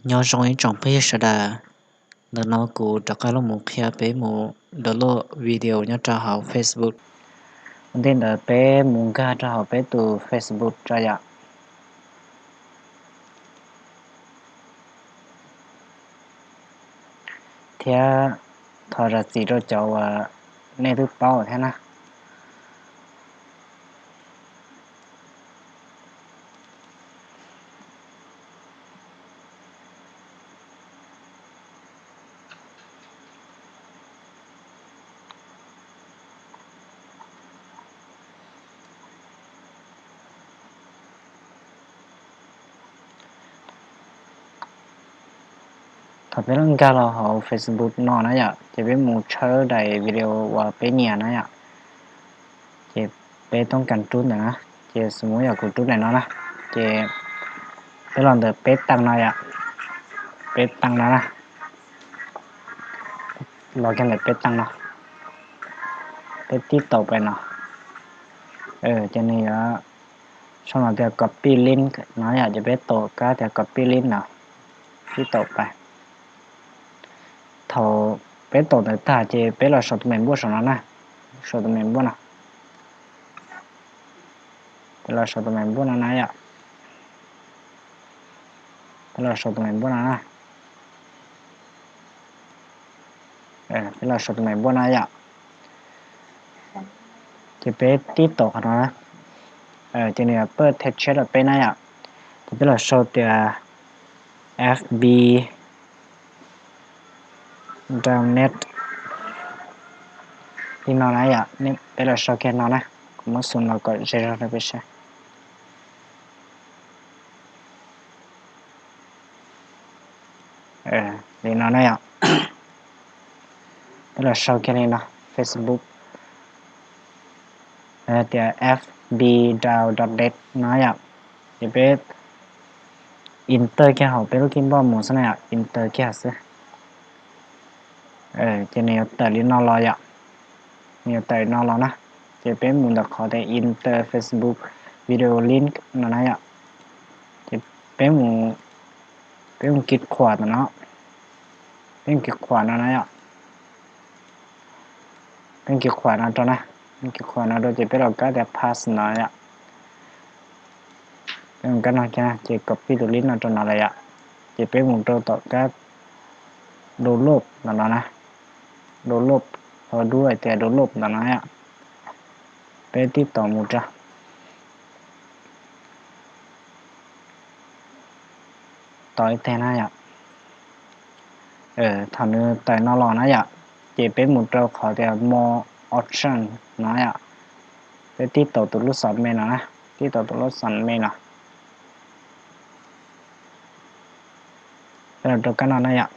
Nyob zoo ib tsoom phooj ywg sawv daws, ntawm no kuv rov qab los mus qhia peb mus download video nyob rau hauv Facebook. Ua ntej ntawd peb mus nkag rau hauv peb tus Facebook tso yom. Thiab thov zam txim rau cov uas nej twb paub thiab na. Thaum peb los nkag los hauv Facebook no na yom, ces peb mus tshawb daim video uas peb nyiam na yom. Ces peb toob kas rub ntawm na, ces xws mus yog kuv rub daim no na, ces peb los ntawm peb tag no yom, peb tag no na, los kiag ntawm peb tag no, peb tib taum pais no, ces nws yuav sau no tias copy link no yom, ces peb taum kab tias copy link no, tib taum pais. Thaum peb taum ntawd tag ces peb los sau tus me npuaj saum no na, sau tus me npuaj no, peb los sau tus me npuaj no na yom, peb los sau tus me npuaj no na, peb los sau tus me npuaj no yom. Ces peb tib taum qhov no na, ces nws yuav paj text rau peb na yom. Ces peb los sau tias F B download li no na yom, peb los sau kiag no na, kuv muab xus los kom ze zog rau peb saib. Li no na yom, peb los sau kiag li no, Facebook tias F B download no yom, ces peb enter kiag hauv peb lub keyboard mus xwb na yom, enter kiag xwb. Ces nws yuav tawm li no los yom, nws yuav tawm li no los na, ces peb mus ntawm qhov tias enter Facebook video link no na yom, ces peb mus, peb mus kis khuam ntawm no, peb mus kis khuam no na yom, peb mus kis khuam no rau na, kis khuam no rau ces peb los kab tias paste no yom. Peb mus kab no ces copy tus link no rau no lawm yom, ces peb mus rau tom kab download ntawm no na, download, ho dub hais tias download ntawm no yom, peb tib taum mus rau tom ib teg na yom. Thaum nws tawm no los na yom, ces peb mus rau qhov tias more option no yom, peb tib taum tus lub xom me no na, tib taum tus lub xom me no, peb los rau kab no na yom.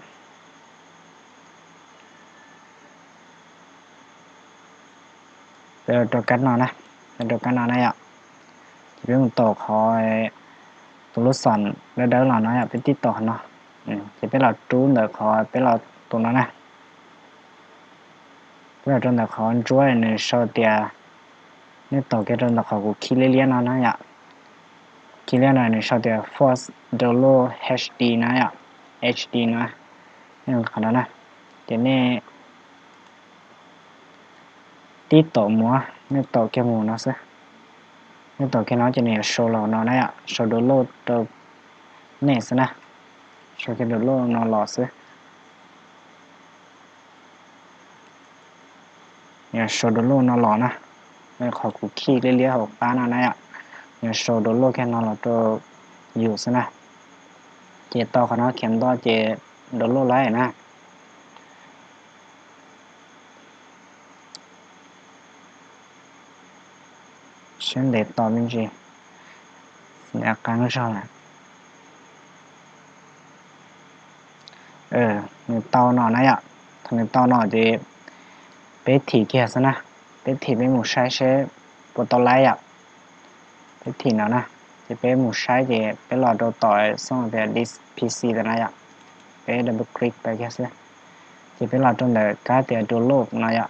Peb los rau kab no na, peb rau kab no na yom, ces peb mus taum qhov tus lub xom dawb dawb los no yom, peb tib taum qhov no, ces peb los rub ntawm qhov peb los tus no na. Peb los rau ntawm qhov ntsuab nws sau tias, nej taum kiag rau ntawm qhov kuv khi liab liab no na yom, khi liab no nws sau tias force download H D no yom, H D no, nej qhov no na, ces nej tib taum mus, nej taum kiag mus no xwb, nej taum kiag no ces nws yuav sau los no na yom, sau download rau nej xwb na, sau kiag download no los xwb. Yog sau download no los na, qhov kuv khi liab liab hauv qab no na yom, yog sau download kiag no los rau yus xwb na. Ces tau qhov no khiav nto ces download lawm na. Siab ntev tos me ntsis, qeeb zog lawm. Nws tau no na yom, thaum nws tau no ces peb thim kiag xwb na, peb thim peb mus saib seb puas tau laib yom. Peb thim no na, ces peb mus saib ces peb los rau tom xoo tias this P C ntawm no yom, peb double click pais kiag xwb, ces peb los rau ntawm kab tias download no yom.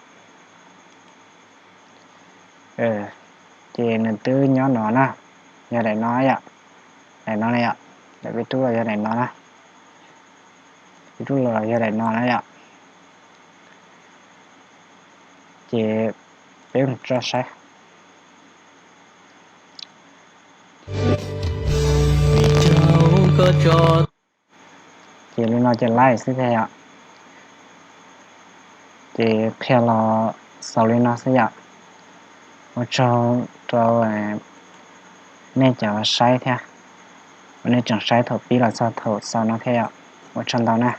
Ces nws twb nyob no na, yog daim no yom, daim no na yom, daim peb rub los yog daim no na. Tus duab los yog daim no na yom. Ces peb mus tso saib. Ces li no ces laib xwb thiab yom. Ces qhia los xaus li no xwb yom. Ua tsaug rau nej cov saib thiab, uas nej tseem saib thaum pib los txog thaum xaus no thiab yom. Ua tsaug ntau na.